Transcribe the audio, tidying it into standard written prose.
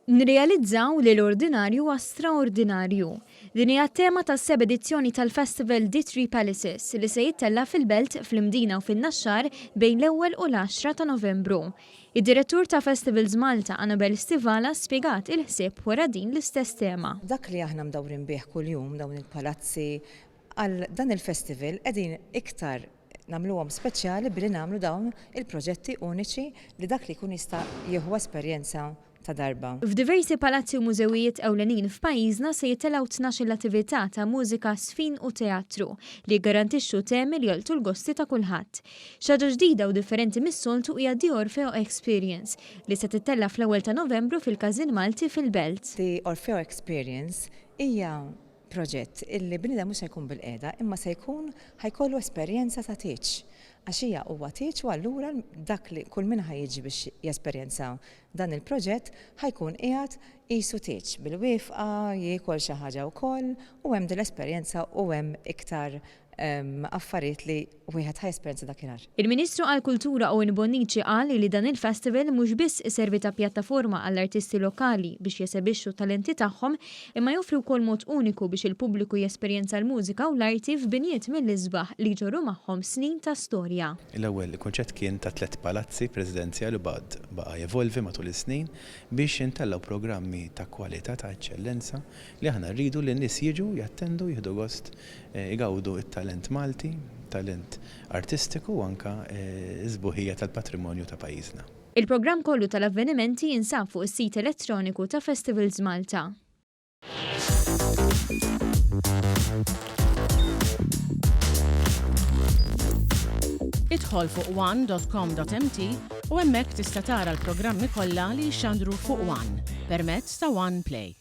Nirrealizzaw li l-ordinarju huwa straordinarju. Din hija t-tema tas-seba' edizzjoni tal-Festival The Three Palaces li se jittella' fil-Belt, fl-Imdina u fin-Naxxar bejn l-ewwel u l-għaxra ta' Novembru. Id-Direttur ta' Festivals Malta, Annabelle Stivala spjegat il-ħsieb wara din l-istess tema. Dak li aħna mdawrin bih kuljum, dawn il-palazzi, għal dan il-festival qegħdin iktar nagħmluhom speċjali billi nagħmlu dawn il-proġetti uniċi li dak li jkun jista' jieħu esperjenza ta' darba. F'diversi palazzi u mużewijiet ewlenin f'pajjiżna se jittellgħu tnax-il attività ta' mużika, żfin u teatru li jiggarantixxu temi li jolqtu l-gosti ta' kulħadd. Xi ħaġa ġdida u differenti mis-soltu hija The Orfeo Experience li se tittella' fl-ewwel ta' Novembru fil-Każin Malti fil-Belt. The Orfeo Experience hija proġett illi bniedem mhux se jkun bilqiegħda imma se jkun ħa jkollu esperjenza ta' tieġ. Għax hija huwa tieġ u allura dak li kull min ħa jiġi biex jesperjenza dan il-proġett ħa jkun qiegħed qisu tieġ bil-wifqa, jiekol xi ħaġa wkoll u hemm din l-esperjenza u hemm iktar affarijiet li wieħed ħa jesperjenza dakinhar. Il-Ministru għall-Kultura Owen Bonnici qal li dan il-festival mhux biss iservi ta' pjattaforma għall-artisti lokali biex jesebixxu t-talenti tagħhom imma joffri wkoll mod uniku biex il-pubbliku jesperjenza l-mużika u l-arti f'binjiet mill-isbaħ li jġorru magħhom snin ta' storja. L-ewwel kunċett kien ta' tlett palazzi presidenzjali u baqgħet baqa' jevolvi matul is-snin biex intellgħu programmi ta' kwalità, ta' eċċellenza li aħna rridu li n-nies jiġu, jattendu, jieħdu gost igawdu t-talent Malti, talent artistiku u anke s-sbuħija tal-patrimonju ta' pajjiżna. Il-programm kollu tal-avvenimenti jinsab fuq is-sit elettroniku ta' Festivals Malta. Idħol fuq one.com.mt u hemmhekk tista' tara l-programmi kollha li jixxandru fuq One permezz ta' One Play.